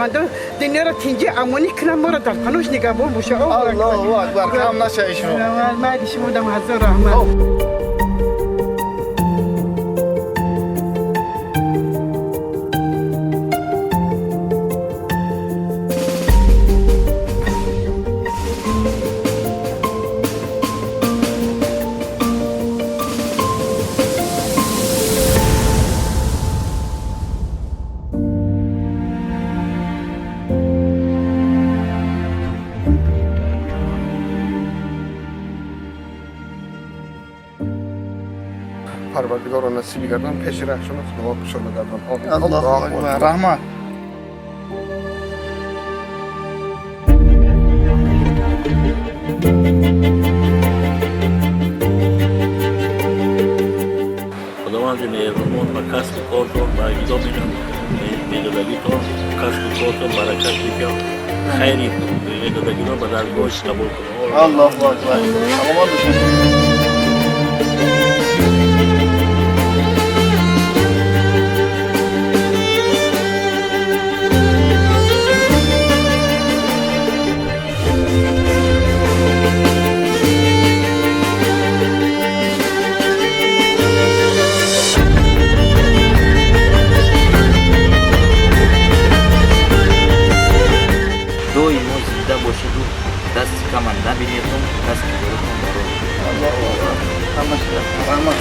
Худовандо дунёро тинҷи амонӣ кунам, моро дар паноҳш нигаҳбон боша. Аллоҳу акбар, кам нашавӣ шумо. Майли, шумо дам ҳазор раҳмат. Парвардигоро, насиби гардон, пеши раҳшона Худово кушода гардон. Аллоҳу акбар, раҳмат. Худованди меҳрубон ба касбу кортон, ба иқдоми медодагитон, касбу кортон баракат бидиҳад, хайри медодагиро ба даргоҳаш қабул кунад. Аллоҳу акбар, саломат бошед. Доимо зинда бошеду дасти кама набинедум, касби коротон барор. Аллоҳу акбар, раҳмат.